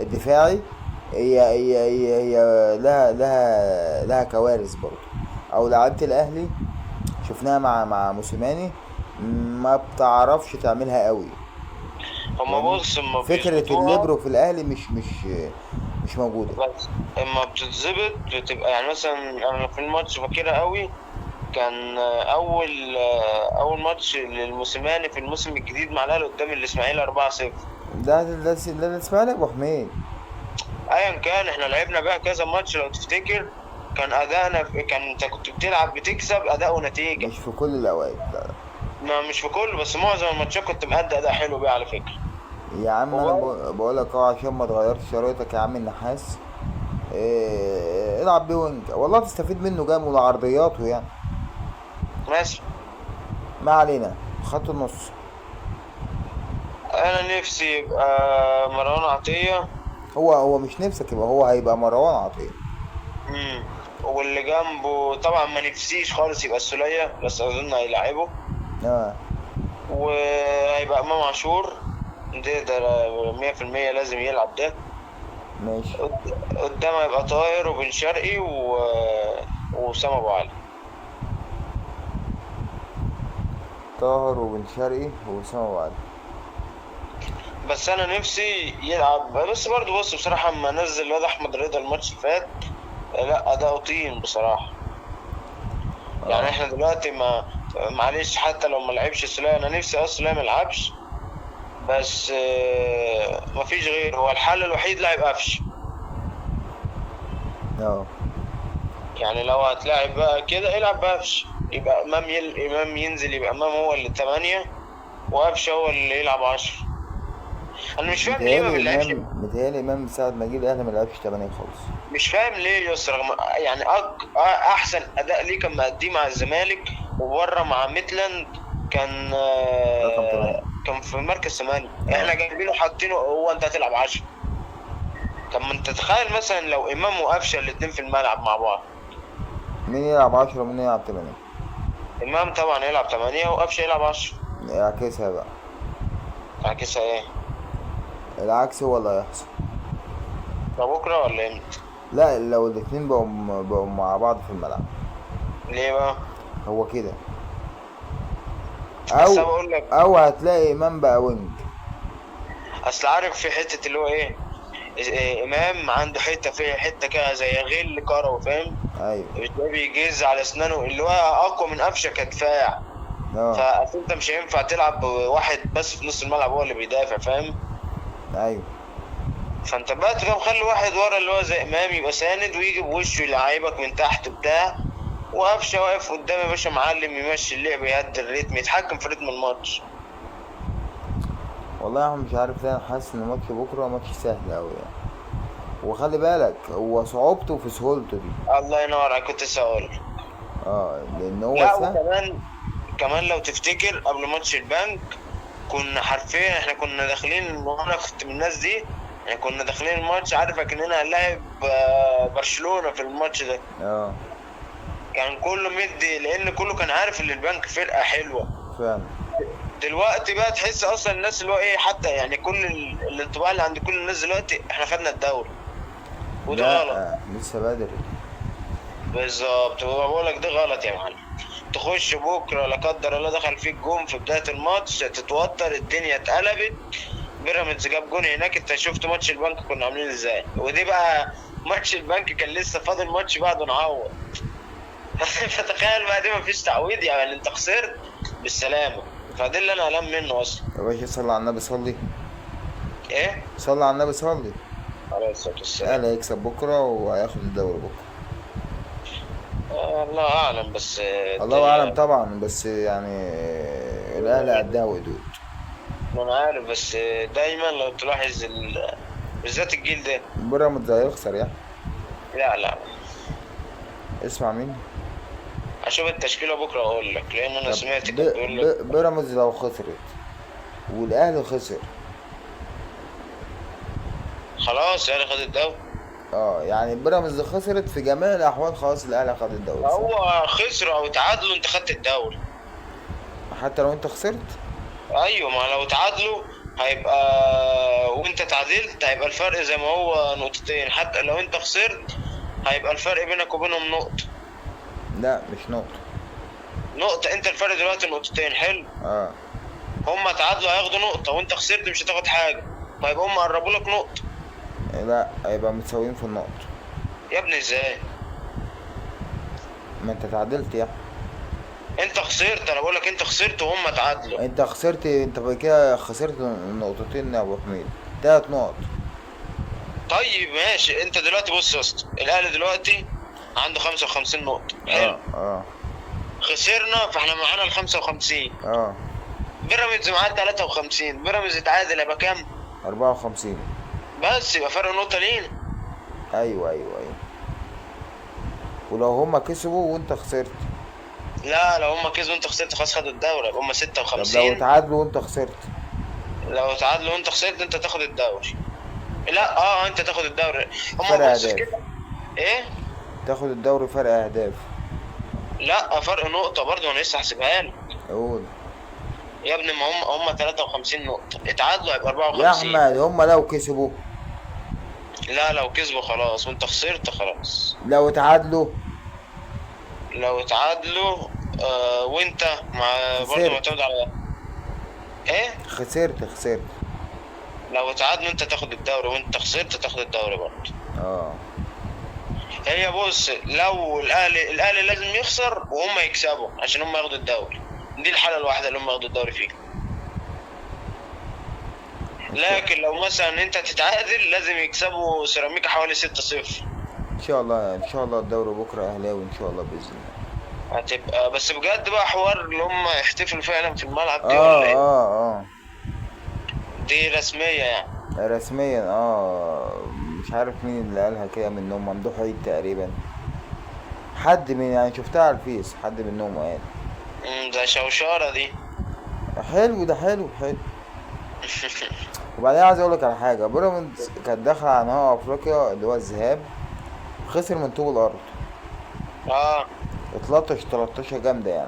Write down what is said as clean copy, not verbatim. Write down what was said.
الدفاعي، هي لها كوارث برضه. او لعيبة الاهلي شفناها مع موسيماني، ما بتعرفش تعملها قوي. هما فاهمني؟ بص هما فكرة بيظبطوها. الليبرو في الاهلي مش موجوده. بس اما بتتظبط بتبقى يعني مثلا، انا في الماتش فاكرها قوي، كان اول ماتش للموسيماني في الموسم الجديد مع الاهلي قدام الاسماعيلي 4-0. ده الاسماعيلي ابو حميد. ايا كان احنا لعبنا بقى كذا ماتش لو تفتكر، كان ادائنا، كان انت كنت بتلعب بتكسب اداء ونتيجه. مش في كل الاوقات، لا لا. ما مش في كله، بس معظم الماتشات كنت مأدي اداء حلو بيه على فكره. يا عم انا وبرضه بقول لك اهو، عشان ما تغيرش شرايطك يا عم النحاس. إيه، العب بيه wing والله تستفيد منه جامد وعرضياته يعني. ماشي. ما علينا. خط النص. انا نفسي يبقى مروان عطيه. هو مش نفسك يبقى، هو هيبقى مروان عطية. امم واللي جنبه طبعا ما نفسيش خالص يبقى السولية، بس اظن هيلاعبه. اه. وهيبقى امام عاشور، ده 100% لازم يلعب ده. ماشي. قدام هيبقى طاهر وبن شرقي وأسامة أبو علي. طاهر وبن شرقي وأسامة أبو علي. بس أنا نفسي يلعب، بس برضه بص بصراحة أما نزل الواد أحمد رضا الماتش اللي فات، لا أداؤه طين بصراحة. يعني اه. احنا دلوقتي ما معلش، حتى لو ما لعبش سولية، انا نفسي اصلا سولية ما يلعبش، بس مفيش غيره، هو الحل الوحيد لاعب قفش. اه. يعني لو هتلاعب بقى كده العب بقفش، يبقى امام امام ينزل، يبقى امام هو اللي 8، وقفشه هو اللي يلعب 10. انا مش فاهم ليه ما متهيألي بنلعبش. إمام، متهيألي إمام من ساعة ما جه الأهلي ما لعبش تمانية خالص. مش فاهم ليه يس، رغم يعني احسن اداء ليه كان مأدية مع الزمالك وبره مع ميتلاند، كان رقم تمانية. كان في مركز 8. اه. احنا جايبينه حاطينه هو انت هتلعب 10. طب ما انت تخيل مثلا لو امام وقفشه الاثنين في الملعب مع بعض. مين يلعب عشرة ومين يلعب تمانية؟ امام طبعا يلعب 8 وقفشه يلعب 10. اعكسها بقى. عكسها ايه؟ العكس هو اللي هيحصل. ده بكره ولا امتى؟ لا، لو الاتنين بقوا مع بعض في الملعب. ليه بقى؟ هو كده. اصل انا او بقول لك، او هتلاقي امام بقى wing. اصل عارف في حتة اللي هو ايه، إيه، امام عنده حتة في حتة كده زي غل كروي فاهم. ايوه. ده بيجز على اسنانه، اللي هو اقوى من قفشه كدفاع. اه. فاصل انت مش هينفع تلعب بواحد بس في نص الملعب هو اللي بيدافع فاهم. ايوه. فانت بقى تبقى مخلي واحد ورا اللي هو زي امام يبقى ساند ويجي بوشه يلعبك من تحت بتاع، وقفشه واقف قدام يا باشا معلم، يمشي اللعب، يهدي الريتم، يتحكم في رتم الماتش. والله يا عم مش عارف ليه انا حاسس ان ماتش بكره ماتش سهل اوي يعني. وخلي بالك هو صعوبته في سهولته دي. الله ينور عليك، كنت لسه هقول. اه، لان هو لا سهل. وكمان، كمان لو تفتكر قبل ماتش البنك، كنا حرفيا احنا كنا داخلين، وانا كنت من الناس دي، يعني كنا داخلين الماتش عارف اكننا هنلاعب برشلونة في الماتش ده. اه. كان كله مدي، لان كله كان عارف ان البنك فرقة حلوة. فعلا. دلوقتي بقى تحس اصلا الناس اللي هو ايه، حتى يعني كل الانطباع اللي عند كل الناس دلوقتي احنا خدنا الدوري، وده لا غلط. لسه بدري. بالظبط، هو بقول لك ده غلط يا معلم. تخش بكره لا قدر الله دخل فيك جون في بداية الماتش، تتوتر، الدنيا اتقلبت. بيراميدز جاب جون هناك، انت شفت ماتش البنك كنا عاملين ازاي، ودي بقى ماتش البنك كان لسه فاضل ماتش بعده نعوض. فتخيل بقى دي مفيش تعويض، يعني انت خسرت بالسلامه. فده اللي انا قلقان منه اصلا. يا باشا صلي على النبي صلي. ايه؟ صلي على النبي صلي. عليه الصلاة والسلام. الاهلي هيكسب بكره وهياخد الدوري بكره. الله اعلم، بس الله اعلم الدنيا. طبعا، بس يعني الدنيا الاهلي مش، قدها وقدود. ما انا عارف، بس دايما لو تلاحظ بالذات الجيل ده. بيراميدز هيخسر يعني. لا لا. اسمع مين. اشوف التشكيلة بكره اقول لك، لان انا طب سمعت كان بيقول لك. بيراميدز لو خسرت والاهلي خسر. خلاص يعني خد الدوري. اه، يعني بيراميدز خسرت في جميع الاحوال خلاص الاهلي خد الدوري صح؟ هو خسروا او تعادلوا انت خدت الدوري. حتى لو انت خسرت. ايوه، ما لو تعادلوا هيبقى، وانت تعادلت هيبقى الفرق زي ما هو نقطتين، حتى لو انت خسرت هيبقى الفرق بينك وبينهم نقطة. لا مش نقطة. نقطة، انت الفرق دلوقتي نقطتين، حلو. اه. هما تعادلوا هياخدوا نقطة، وانت خسرت مش هتاخد حاجة، طيب هما قربوا لك نقطة. لا هيبقى متساويين في النقط. يا ابني ازاي؟ ما انت تعادلت يا. انت خسرت، انا بقول لك انت خسرت وهم تعادلوا. انت خسرت، انت كده خسرت نقطتين يا ابو حميد، تلات نقط. طيب ماشي، انت دلوقتي بص يا اسطى، الاهلي دلوقتي عنده 55 نقطة، اه حلو. اه خسرنا فاحنا معانا ال 55. اه. بيراميدز معاه 53، بيراميدز اتعادل يبقى كام؟ 54. بس يبقى فرق نقطة لينا. ايوه ايوه ايوه. ولو هما كسبوا وانت خسرت؟ لا لو هم كسبوا انت خسرت خلاص خدوا الدوري، يبقى هم طب لو 56. اتعادلوا وانت خسرت؟ لو تعادلوا وانت خسرت انت تاخد الدوري. لا اه انت تاخد الدوري. فرق هم بص في اهداف. كده. ايه؟ تاخد الدوري فرق اهداف. لا فرق نقطة برضه، انا لسه هحسبها لك. قول. يا ابني ما هم 53 نقطة، اتعادلوا هيبقى يا 54. احمد هما لو كسبوا. لا لو كسبوا خلاص وانت خسرت خلاص. لو اتعادلوا. لو اتعادلوا آه وانت مع برضه خسرت. معتمد على ايه؟ خسرت خسرت. لو اتعادلوا انت تاخد الدوري، وانت خسرت تاخد الدوري برضه. اه. هي بص، لو الاهلي لازم يخسر وهم يكسبوا عشان هم ياخدوا الدوري، دي الحالة الواحدة اللي هم ياخدوا الدوري فيها. ان شاء لكن لو مثلا انت تتعادل لازم يكسبوا سيراميكا حوالي 6-0. ان شاء الله، ان شاء الله الدوري بكره اهلاوي ان شاء الله باذن الله. هتبقى بس بجد بقى حوار اللي هم يحتفلوا فعلا في الملعب دي اه ولا ايه؟ اه اه. دي رسمية يعني؟ رسميا اه. مش عارف مين اللي قالها كده منهم، ممدوح عيد تقريبا. حد من يعني شفتها على الفيس، حد منهم قال. ده شوشرة دي. حلو ده، حلو حلو. وبعدين عايز اقول لك على حاجه، بيراميدز كانت داخله على نهائي افريقيا اللي هو الذهاب، خسر من طوب الارض. اه اتلطش 13 جامده يعني.